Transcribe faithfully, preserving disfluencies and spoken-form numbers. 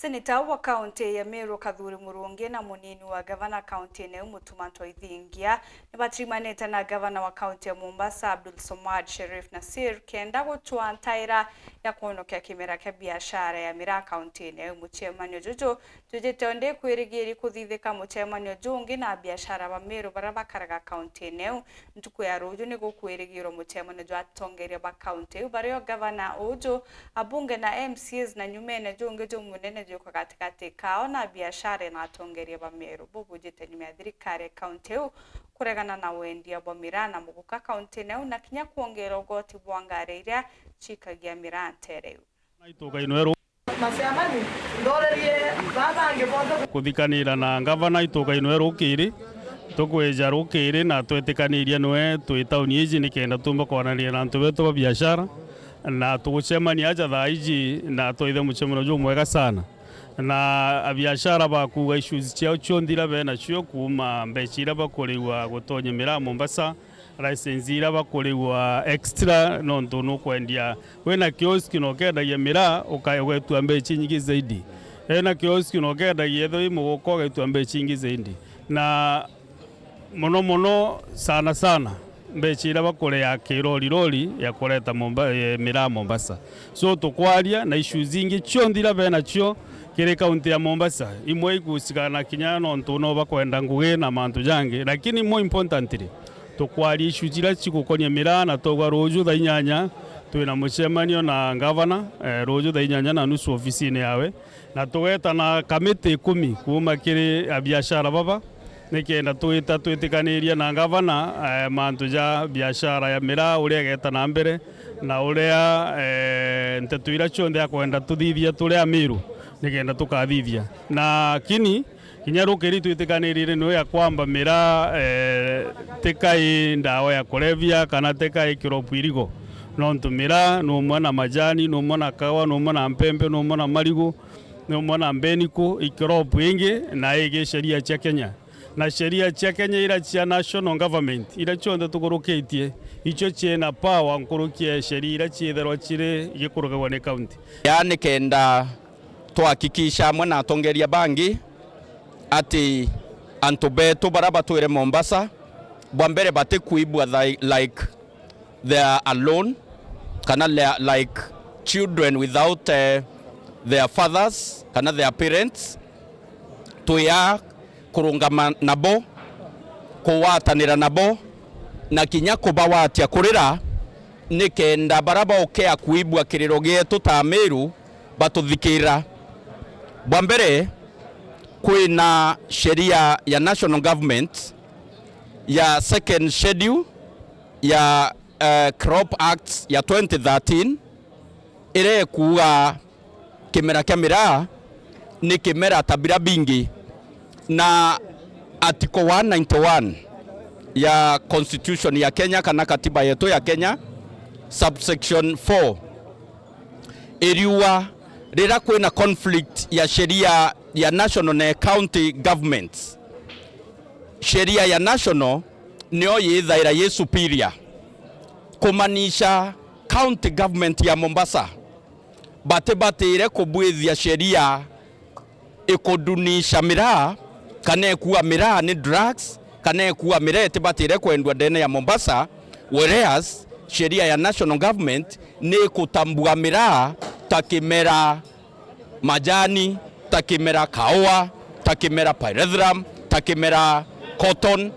Seneta wa kaunti ya Meru Kathuri Murungi na munini wa gavana kaunti-ini iu Mutuma Ntoithingia nibatirimanite na gavana wa kaunti ya Mombasa Abdul Somad Sharif Nasir kenda gucwaa ntaira ya kwonokia kimera kia biashara ya miraa kaunti-ini iu. Mucemanio juju jwijite o ndi kwirigiiri kuthithika mucemanio jungi na abiashara ba Meru baria bakaraga kaunti-ini iu. Ntuku ya ruuju ni gukwirigirwa mucemanio jwa atongeria ba kaunti iu, bario gavana uju, abunge na M C As, na nyumene jungi jumunene juka gatigati kao na biashara na atongeria ba Meru bubujite nyuma ya thirikari ya kaunti iu kuregana na wendia bwa miraa na muguka kaunti-ini iu na kinya kwongera ugoti bwa ngari iria ciikagia miraa ntere iu. Ituka inwe ru- Macemani, ndorerie baba bangi bonthe. Kuthikanira na ngavana ituka inwe rukiri, tukwija rukiri na twetikaniria nwe twi tauni iji nikenda tumba kwananiria na antu betu ba biashara, na tugucemania aja thaa iji na twithe mucemanio jumwega sana. Na abiashara bakuuga issues ciao cionthe iria benacio, kuuma mbeca iria bakurigwa gutonya miraa Mombasa, license iria bakurigwa extra nontu nukwendia. Wina kioski na ukendagia miraa, uka-, ugetua mbeca inyingi zaidi. Wina kioski na ukendagia ethirwa i muguka, ugetua mbeca inyingi zaidi. Na mono mono, sana sana, mbeca iria bakuria kirori rori ya kureta Momba-, eh, miraa Mombasa. So, tukwaria na issues ingi cionthe iria benacio kiri kaunti ya Mombasa. Imwe igucikana kinya nontu no bakwenda ngugi na mantu jangi, lakini more importantly, tukwaria issues iria cigukonia miraa, na twauga ruuju thaa inyanya twina mucemanio na ngavana, eh, ruuju thaa inyanya na nusu ofisine yawe, na tugeta na kamiti ikumi kuuma kiri abiashara baba, nikenda twita twitikaniria na ngavana, eh, mantu ja biashara ya miraa uria igeta na mbere, na uria, eh, nteto iria cionthe akwenda tuthithia turi Amiru, nikenda tukathithia. Lakini kinya rukiri twitikanirire niwe ya kwamba miraa, eh, tikai ndawa ya kulevya kana tikai kiropu irigo. Nontu miraa ni umwe na majani, ni umwe na kawa, ni umwe na mpembe, ni umwe na marigu, ni umwe na mbeniku, ikiropu ingi na igi sheria cia Kenya. Na sheria cia Kenya ira cia national government, ira cionthe tukurukitie, icio ciina power nkuruki ya sheria ira ciitherwa ciri igikurukagwa ni county. Yaani kenda twahakikisha amwe na atongeria bangi ati antu betu bara batwire Mombasa, bwa mbere batikuibua tha-, like they are alone, kana they are like children without, eh, their fathers kana their parents. Twi a kurungama nabo, kugwatanira nabo, na kinya kubawatia kurira, nikenda bara baukea kuibua kiriro gietu ta Amiru batuthikira. Bwa mbere, kwina sheria ya national government ya second schedule ya, eh, Crop Act ya twenty thirteen, iria ikuuga kimera kia miraa ni kimera ta biria bingi, na article one ninety-one ya constitution ya Kenya kana katiba yetu ya Kenya, subsection four, iriuga riria kwina conflict ya sheria ya national na county governments, sheria ya national nio yithaira yi superior, kumaanisha county government ya Mombasa batibatire kubwithia sheria ikudunisha miraa, kana ikuuga miraa ni drugs, kana ikuuga miraa itibatire kwendwa ndene ya Mombasa, whereas sheria ya national government ni ikutambua miraa ta kimera majani, ta kimera kaua, ta kimera pyrethrum, ta kimera cotton.